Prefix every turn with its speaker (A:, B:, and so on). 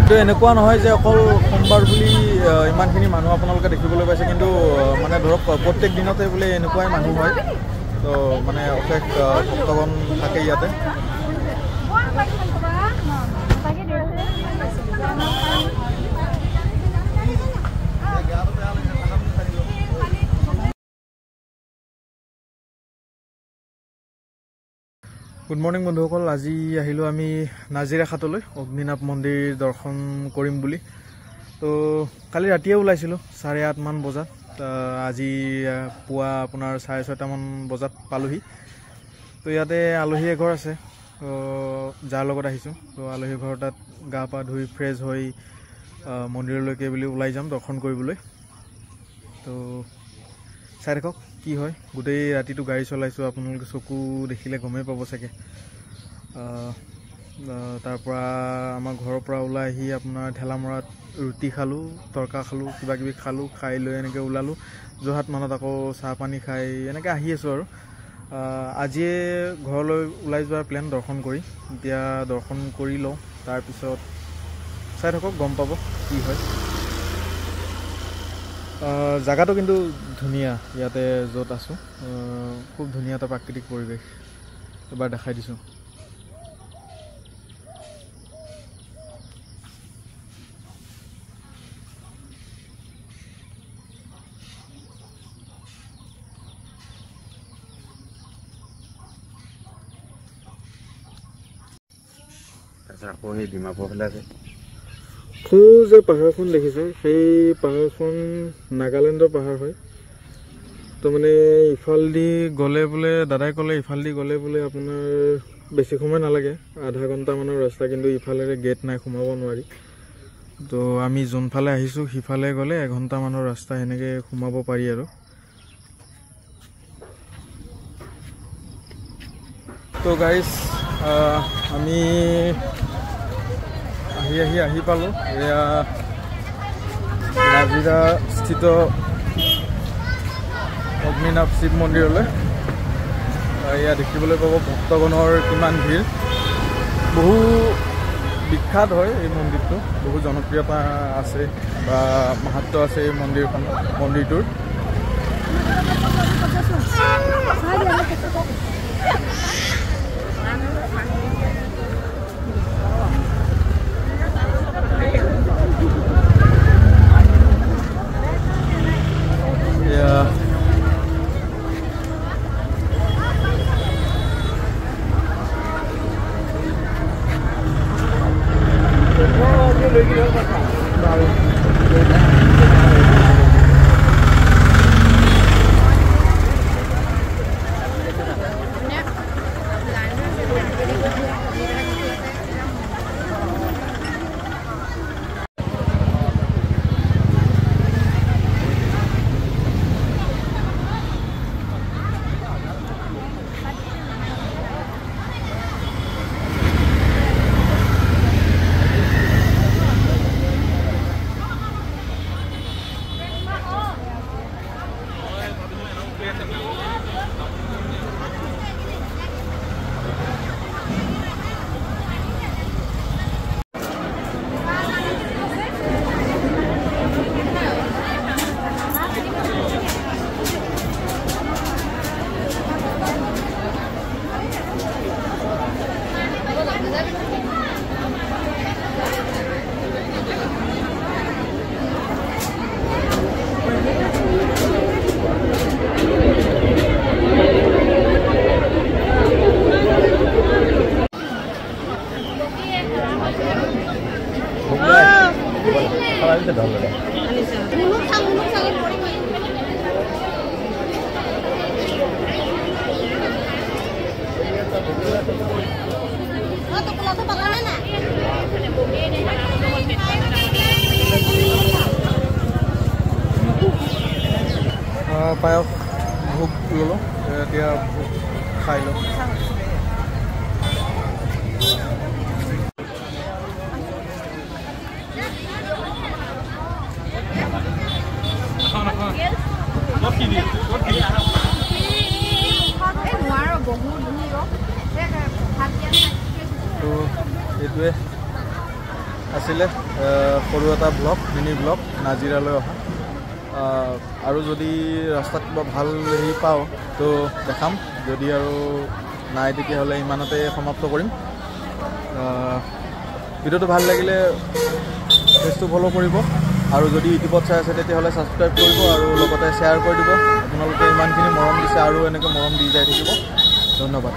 A: তো এনেকুৱা নহয় যে অকল সোমবাৰ বুলি ইমানখিনি মানুহ আপোনালোকে দেখিবলৈ পাইছে, কিন্তু মানে ধৰক প্ৰত্যেক দিনতে বোলে এনেকুৱাই মানুহ হয়। তো মানে অশেষ ভক্তগণ থাকে ইয়াতে। গুড মৰ্ণিং বন্ধুসকল, আজি আহিলোঁ আমি নাজিৰা ঘাটলৈ অগ্নিনাভ মন্দিৰ দৰ্শন কৰিম বুলি। তো কালি ৰাতিয়ে ওলাইছিলোঁ 8:30মান বজাত, আজি পুৱা আপোনাৰ 6:30মান বজাত পালোহি। তো ইয়াতে আলহী এঘৰ আছে, তো যাৰ লগত আহিছোঁ। তো আলহী ঘৰ তাত গা পা ধুই ফ্ৰেছ হৈ মন্দিৰলৈকে বুলি ওলাই যাম দৰ্শন কৰিবলৈ। তো চাই থাকক কি হয়। গোটেই ৰাতিটো গাড়ী চলাইছোঁ, আপোনালোকে চকু দেখিলে গমেই পাব চাগে। তাৰপৰা আমাৰ ঘৰৰ পৰা ওলাই আহি আপোনাৰ ঠেলামৰাত ৰুটি খালোঁ, তৰকা খালোঁ, কিবাকিবি খালোঁ, খাই লৈ এনেকৈ ওলালোঁ। যোৰহাট মানত আকৌ চাহ পানী খাই এনেকৈ আহি আছোঁ আৰু। আজিয়ে ঘৰলৈ ওলাই যোৱাৰ প্লেন দৰ্শন কৰি। এতিয়া দৰ্শন কৰি লওঁ, তাৰপিছত চাই থাকক গম পাব কি হয়। জাগাটো কিন্তু ধুনীয়া, ইয়াতে য'ত আছোঁ খুব ধুনীয়া এটা প্ৰাকৃতিক পৰিৱেশ, এবাৰ দেখাই দিছোঁ।
B: আকৌ সেই ডিমাপুৰ ফালে আছে।
A: সৌ যে পাহাৰখন দেখিছে, সেই পাহাৰখন নাগালেণ্ডৰ পাহাৰ হয়। তো মানে ইফালেদি গ'লে বোলে, দাদাই ক'লে ইফালেদি গ'লে বোলে আপোনাৰ বেছি সময় নালাগে, আধা ঘণ্টামানৰ ৰাস্তা, কিন্তু ইফালেৰে গেট নাই, সোমাব নোৱাৰি। তো আমি যোনফালে আহিছোঁ সিফালে গ'লে এঘণ্টামানৰ ৰাস্তা, সেনেকৈ সোমাব পাৰি আৰু। তো গাইজ আমি আহি আহি আহি পালোঁ এয়া নাজিৰা স্থিত অগ্নিনাভ শিৱ মন্দিৰলৈ। এয়া দেখিবলৈ পাব ভক্তগণৰ কিমান ভিৰ। বহু বিখ্যাত হয় এই মন্দিৰটো, বহু জনপ্ৰিয়তা আছে বা মাহাত্ম্য আছে এই মন্দিৰটোৰ। পায়স ভোগ ল'লোঁ, এতিয়া ভোগ খাই লওঁ। তো এইটোৱে আছিলে সৰু এটা ব্লগ, মিনি ব্লগ নাজিৰালৈ অহা। আৰু যদি ৰাস্তাত কিবা ভাল হেৰি পাওঁ তো দেখাম, যদি আৰু নাই তেতিয়াহ'লে ইমানতে সমাপ্ত কৰিম। ভিডিঅ'টো ভাল লাগিলে পেজটো ফ'ল' কৰিব, আৰু যদি ইউটিউবত চাই আছে তেতিয়াহ'লে ছাবস্ক্ৰাইব কৰিব আৰু লগতে শ্বেয়াৰ কৰি দিব। আপোনালোকে ইমানখিনি মৰম দিছে আৰু এনেকৈ মৰম দি যাই থাকিব। ধন্যবাদ।